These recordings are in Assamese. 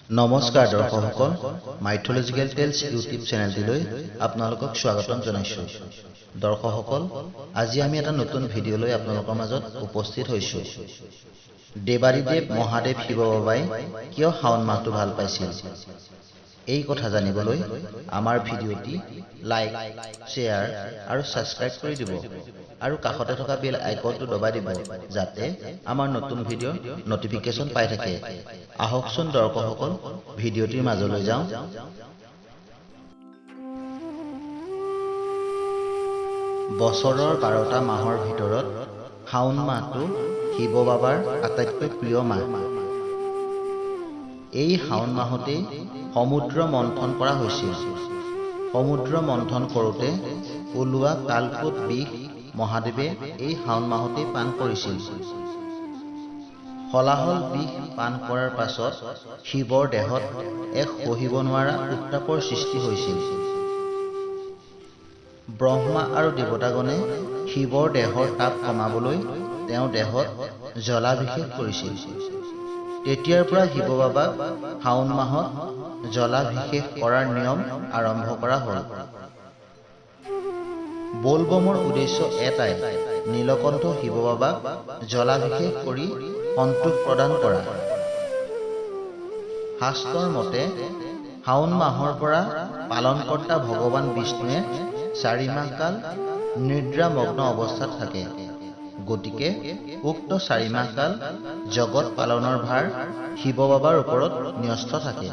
নমস্কাৰ দৰ্শকসকল, মাইথলজিকেল টেলছ ইউটিউব চেনেলটিলৈ আপোনালোকক স্বাগতম জনাইছোঁ। দৰ্শকসকল, আজি আমি এটা নতুন ভিডিঅ' লৈ আপোনালোকৰ মাজত উপস্থিত হৈছোঁ। দেৱাদিদেৱ মহাদেৱ শিৱ বাবাই কিয় শাওণ মাহটো ভাল পাইছিল, এই কথা জানিবলৈ আমাৰ ভিডিঅ'টি লাইক, শ্বেয়াৰ আৰু ছাবস্ক্ৰাইব কৰি দিব আৰু কাষতে থকা বেল আইকনটো দবাই দিব, যাতে আমাৰ নতুন ভিডিঅ'ৰ নটিফিকেশ্যন পাই থাকে। আহকচোন দৰ্শকসকল, ভিডিঅ'টিৰ মাজলৈ যাওঁ। বছৰৰ 12টা মাহৰ ভিতৰত শাওণ মাহটো শিৱ বাবাৰ আটাইতকৈ প্ৰিয় মাহ। এই শাওণ মাহতেই সমুদ্ৰ মন্থন কৰা হৈছিল। সমুদ্ৰ মন্থন কৰোঁতে ওলোৱা কালকূট বিষ মহাদেৱে এই শাওণ মাহতেই পান কৰিছিল। হলাহল বিষ পান কৰাৰ পাছত শিৱৰ দেহত এক সহিব নোৱাৰা উত্তাপৰ সৃষ্টি হৈছিল। ব্ৰহ্মা আৰু দেৱতাগণে শিৱৰ দেহৰ তাপ কমাবলৈ তেওঁৰ দেহত জলাভিষেক কৰিছিল। তেতিয়াৰ পৰা শিৱ বাবাক শাওণ মাহত জলাভিষেক কৰাৰ নিয়ম আৰম্ভ কৰা হ'ল। বলবমৰ উদ্দেশ্য এটাই, নীলকণ্ঠ শিৱ বাবাক জলাভিষেক কৰি সন্তোষ প্ৰদান কৰা। শাস্ত্ৰৰ মতে শাওণ মাহৰ পৰা পালনকৰ্তা ভগৱান বিষ্ণুৱে 4 মাহ কাল নিদ্ৰামগ্ন অৱস্থাত থাকে। গতিকে উক্ত 4 মাহ কাল জগত পালনৰ ভাৰ শিৱ বাবাৰ ওপৰত ন্যস্ত থাকে।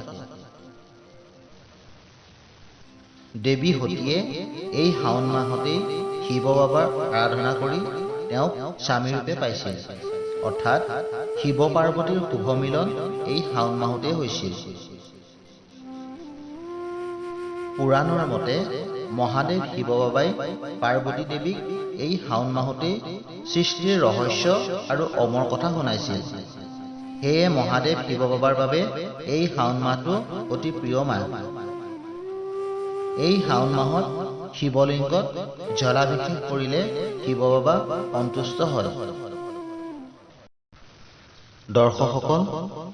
দেৱী সতীয়ে এই শাওণ মাহতেই শিৱ বাবাৰ আৰাধনা কৰি তেওঁক স্বামীৰূপে পাইছিল। অৰ্থাৎ শিৱ পাৰ্বতীৰ শুভ মিলন এই শাওণ মাহতেই হৈছিল। পুৰাণৰ মতে মহাদেৱ শিৱ বাবাই পাৰ্বতী দেৱীক এই শাওণ মাহতেই সৃষ্টিৰ ৰহস্য আৰু অমৰ কথা শুনাইছিল। সেয়ে মহাদেৱ শিৱ বাবাৰ বাবে এই শাওণ মাহটো অতি প্ৰিয় মাহ। এই শাওণ মাহত শিৱলিংগত জলাভিষেক কৰিলে শিৱ বাবা সন্তুষ্ট হয়। দৰ্শকসকল,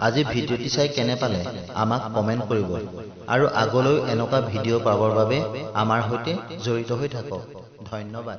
আজি ভিডিঅ'টি চাই কেনে পালে আমাক কমেণ্ট কৰিব আৰু আগলৈও এনেকুৱা ভিডিঅ' পাবৰ বাবে আমাৰ সৈতে জড়িত হৈ থাকক। ধন্যবাদ।